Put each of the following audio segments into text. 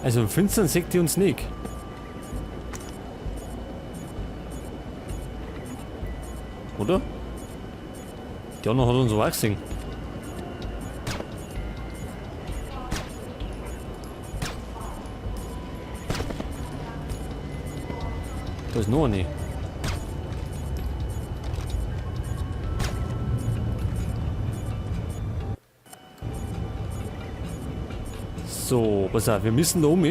Also im Finstern seht ihr uns nicht. Oder? Die andere hat uns auch gesehen. Da ist noch eine. So, pass auf, wir müssen da um.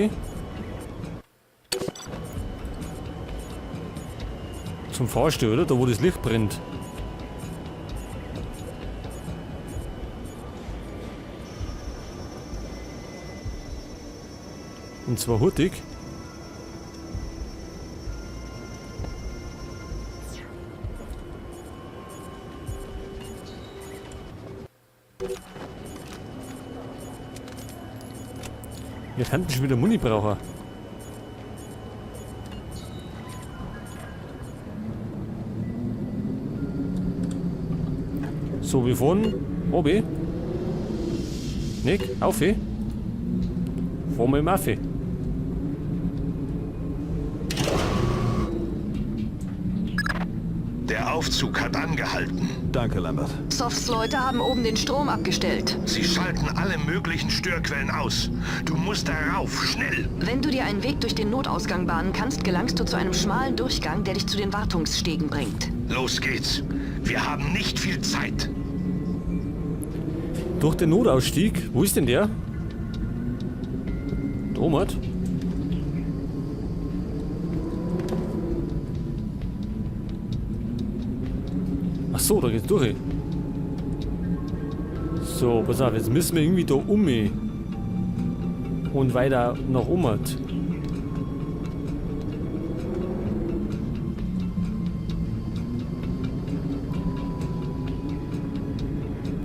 Zum Fahrstuhl, oder? Da wo das Licht brennt. Und zwar hurtig. Wir könnten schon wieder Muni brauchen. So, wir fahren obi. Nick, auf. Fahren wir im Affe. Der Aufzug hat angehalten. Danke, Lambert. Softs Leute haben oben den Strom abgestellt. Sie schalten alle möglichen Störquellen aus. Du musst da rauf, schnell! Wenn du dir einen Weg durch den Notausgang bahnen kannst, gelangst du zu einem schmalen Durchgang, der dich zu den Wartungsstegen bringt. Los geht's. Wir haben nicht viel Zeit. Durch den Notausstieg. Wo ist denn der? Da oben halt. Ach so, da geht's durch. So, pass auf, jetzt müssen wir irgendwie da um. Und weiter nach oben.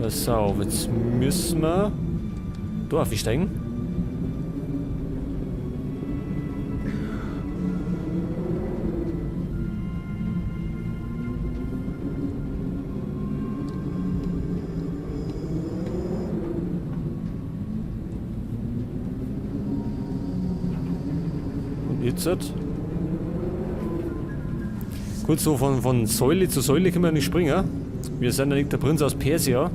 Pass auf, jetzt müssen wir da aufsteigen. Und jetzt? Kurz so von Säule zu Säule können wir nicht springen. Wir sind ja nicht der Prinz aus Persia.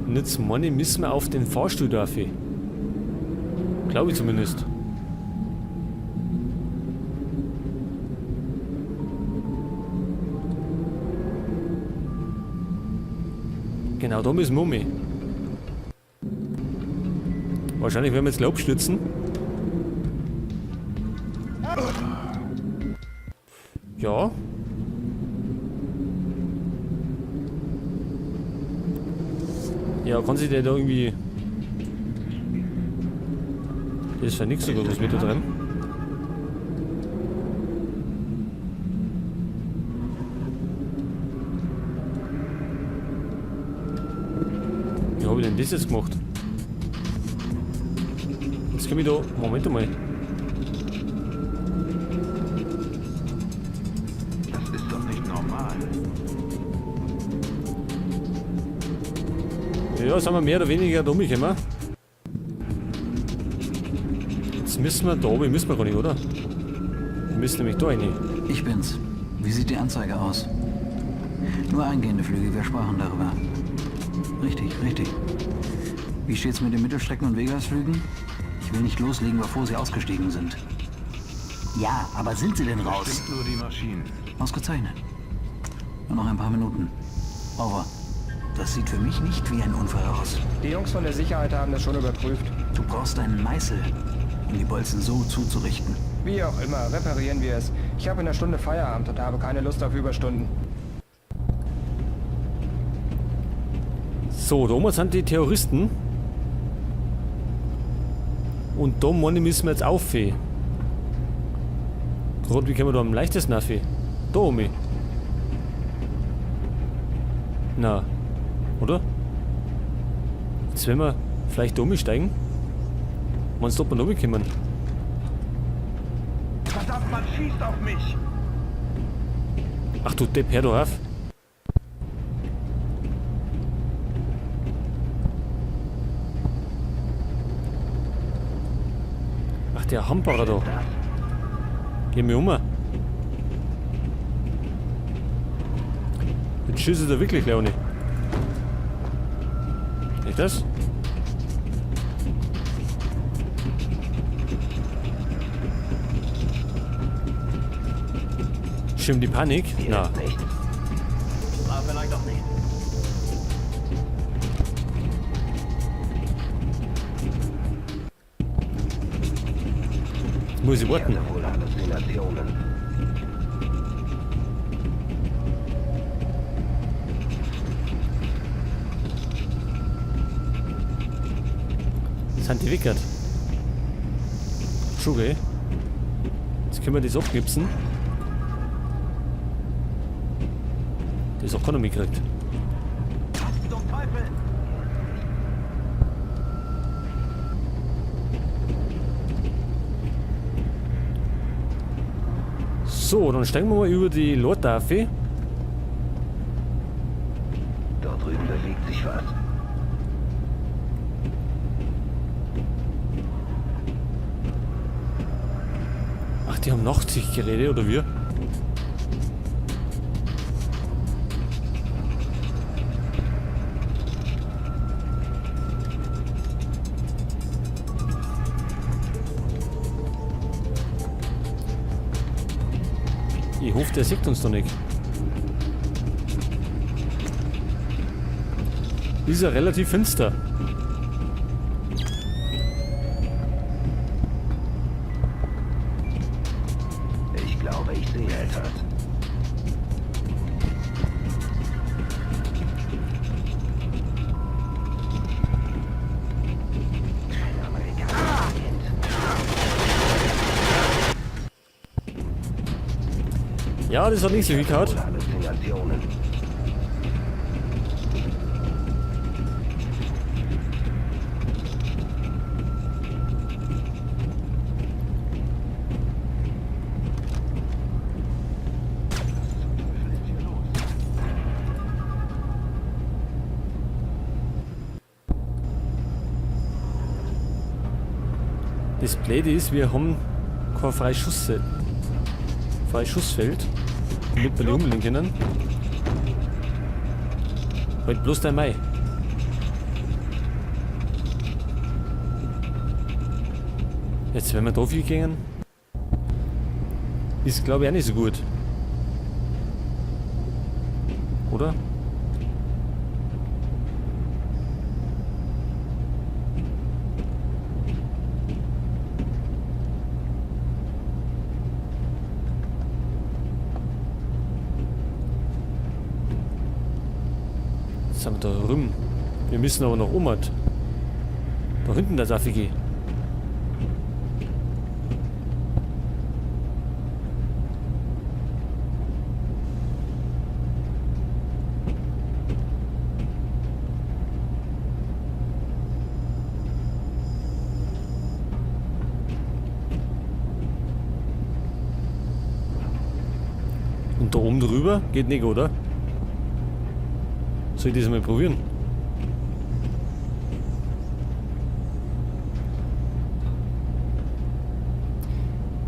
Und jetzt meine ich, müssen wir auf den Fahrstuhl dafür. Glaube ich zumindest. Genau, da müssen wir um. Wahrscheinlich werden wir jetzt gleich abstürzen. Ja. Ja, kann sich der da irgendwie... Das ist ja nichts so gut, was wir da drin. Wie hab ich denn das jetzt gemacht? Jetzt komm ich da... Moment einmal. Das ist doch nicht normal. Ja, sind wir mehr oder weniger da rumgekommen. Jetzt müssen wir da oben, müssen wir gar nicht, oder? Wir müssen nämlich da rein. Ich bin's. Wie sieht die Anzeige aus? Nur eingehende Flüge, wir sprachen darüber. Richtig, richtig. Wie steht's mit den Mittelstrecken- und Vegas-Flügen? Ich will nicht loslegen, bevor sie ausgestiegen sind. Ja, aber sind sie denn raus? Stimmt nur die Maschinen. Ausgezeichnet. Nur noch ein paar Minuten. Over. Das sieht für mich nicht wie ein Unfall aus. Die Jungs von der Sicherheit haben das schon überprüft. Du brauchst einen Meißel, um die Bolzen so zuzurichten. Wie auch immer, reparieren wir es. Ich habe in einer Stunde Feierabend und habe keine Lust auf Überstunden. So, da oben sind die Terroristen. Und da meine ich, müssen wir jetzt auf. Gerade wie können wir da am leichtesten auf? Da oben. Na, oder? Jetzt werden wir vielleicht da umsteigen. Meinst du, ob wir da rumkommen? Verdammt, man schießt auf mich! Ach du Depp, hör doch auf. Ach, der Hamperer da. Geh mir um. Jetzt schießt er wirklich, Leonie. Nicht das? Schirm die Panik? Na. Ah, vielleicht auch nicht. Jetzt muss ich warten. Wohl Halluzinationen. Sind die wickert? Schon, gell? Jetzt können wir das abknipsen. Das auch keiner mitgekriegt. Zum Teufel! So, dann steigen wir mal über die Lortafel. Dort drüben bewegt sich was. Ach, die haben Nachtsichtgeräte, oder wir? Ich hoffe, der sieht uns doch nicht. Ist ja relativ finster. Ich glaube, ich sehe etwas. Ein amerikanischer Agent. Ja, das hat nicht so viel gehauen. Wohl Halluzinationen. Das Blöde ist, wir haben kein freies Schuss, freies Schussfeld, damit wir die umlegen können. Halt bloß der Mai. Jetzt, wenn wir da viel gehen, ist glaube ich auch nicht so gut. Oder? Jetzt sind wir da drüben. Wir müssen aber noch um. Da hinten das AFG. Und da oben drüber geht nicht, oder? Soll ich das mal probieren?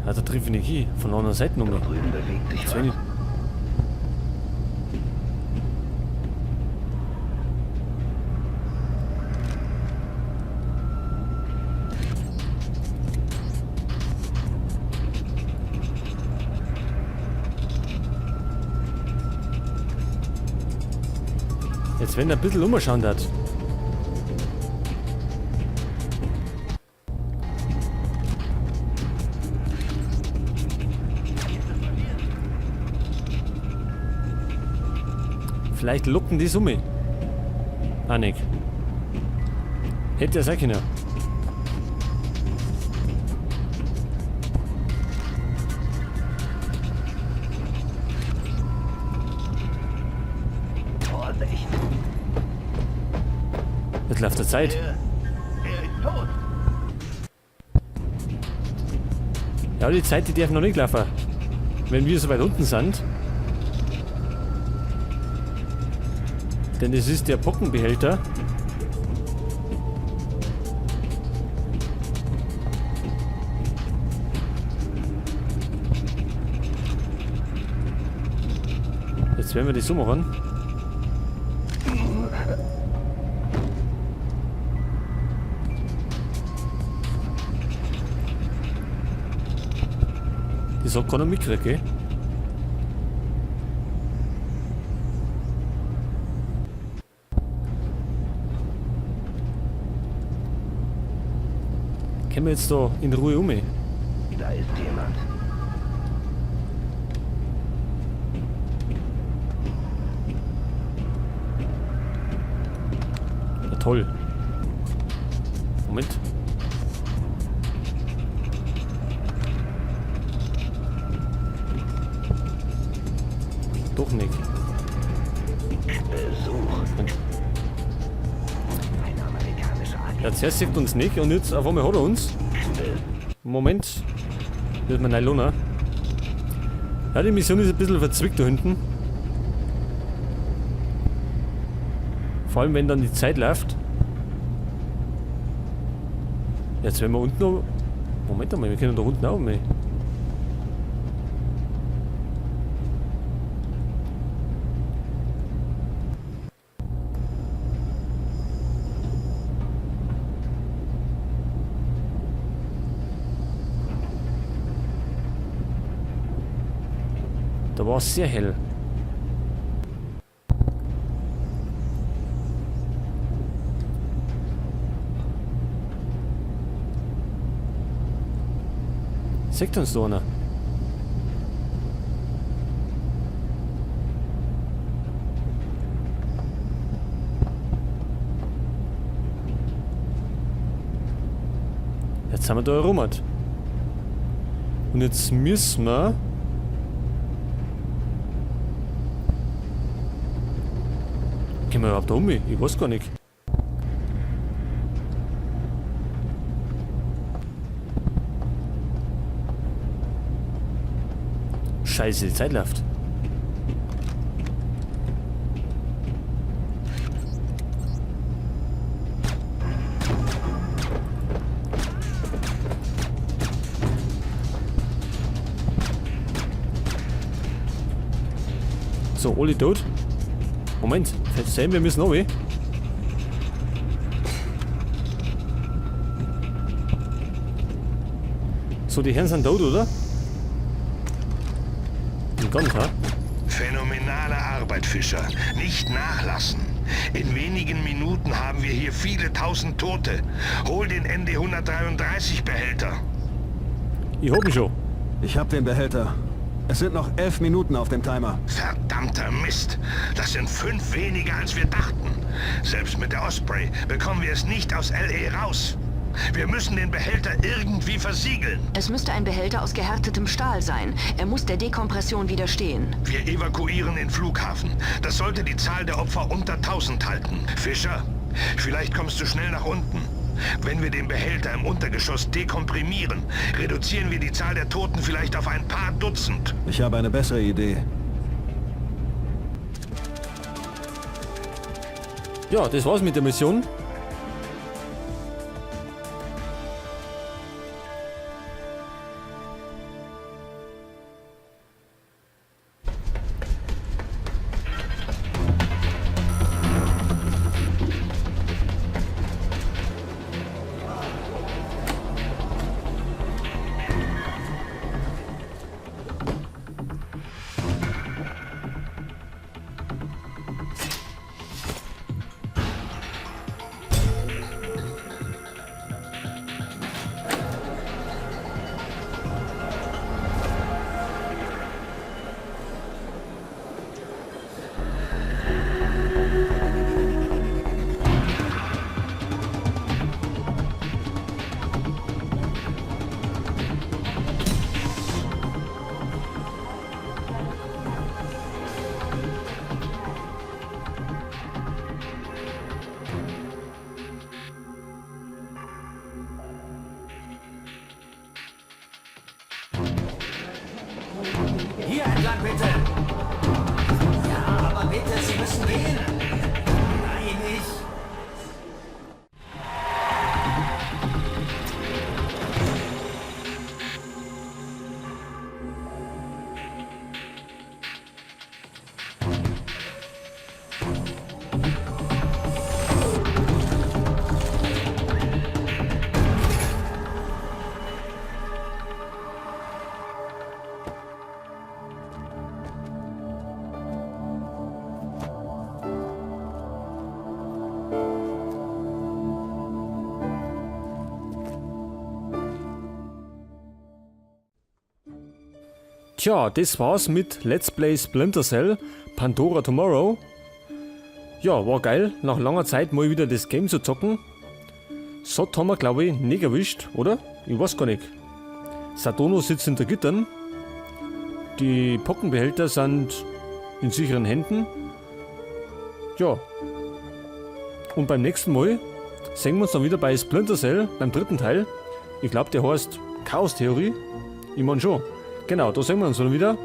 Ah, da trifft ich nicht hin. Von der anderen Seite nochmal. Dort drüben bewegt sich Jetzt was. wenn ich- Jetzt wenn er ein bisschen umschauen hat. Vielleicht locken die Summe. Ah, nicht. Hätte er sein können. Vorsicht! Jetzt läuft der Zeit. Er ist tot! Ja, die Zeit, die darf noch nicht laufen. Wenn wir so weit unten sind. Denn es ist der Pockenbehälter. Jetzt werden wir das so machen. Das hat keiner mitgekriegt, gell? Können wir jetzt da in Ruhe um? Da ist jemand. Ja, toll. Moment. Doch nicht. Besuch. Ein amerikanischer Agent. Ja, zuerst sieht uns nicht und jetzt auf einmal hat er uns. Moment. Wird mir Nylona. Ja, die Mission ist ein bisschen verzwickt da hinten. Vor allem, wenn dann die Zeit läuft. Jetzt werden wir unten noch... Moment einmal, wir können da unten auch mal. Da war es sehr hell. Sieht uns da einer? Jetzt haben wir da herum. Und jetzt müssen wir... Gehen wir überhaupt da um? Ich weiß gar nicht. Scheiße, die Zeit läuft. So, alle tot. Moment, Sam, wir müssen runter. So, die Herren sind tot, oder? Ganz, ha? Phänomenale Arbeit, Fischer. Nicht nachlassen. In wenigen Minuten haben wir hier viele tausend Tote. Hol den ND-133-Behälter. Ich hab ihn schon. Ich hab den Behälter. Es sind noch 11 Minuten auf dem Timer. Verdammter Mist. Das sind 5 weniger, als wir dachten. Selbst mit der Osprey bekommen wir es nicht aus L.A. raus. Wir müssen den Behälter irgendwie versiegeln. Es müsste ein Behälter aus gehärtetem Stahl sein. Er muss der Dekompression widerstehen. Wir evakuieren den Flughafen. Das sollte die Zahl der Opfer unter 1000 halten. Fischer, vielleicht kommst du schnell nach unten. Wenn wir den Behälter im Untergeschoss dekomprimieren, reduzieren wir die Zahl der Toten vielleicht auf ein paar Dutzend. Ich habe eine bessere Idee. Ja, das war's mit der Mission. Hier entlang bitte. Ja, aber bitte, Sie müssen gehen. Nein, ich. Tja, das war's mit Let's Play Splinter Cell Pandora Tomorrow. Ja, war geil, nach langer Zeit mal wieder das Game zu zocken. Sot haben wir, glaube ich, nicht erwischt, oder? Ich weiß gar nicht. Sadono sitzt hinter Gittern. Die Pockenbehälter sind in sicheren Händen. Ja. Und beim nächsten Mal sehen wir uns dann wieder bei Splinter Cell, beim dritten Teil. Ich glaube, der heißt Chaos Theorie. Ich mein schon. Genau, da sehen wir uns dann wieder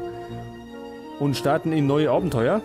und starten in neue Abenteuer.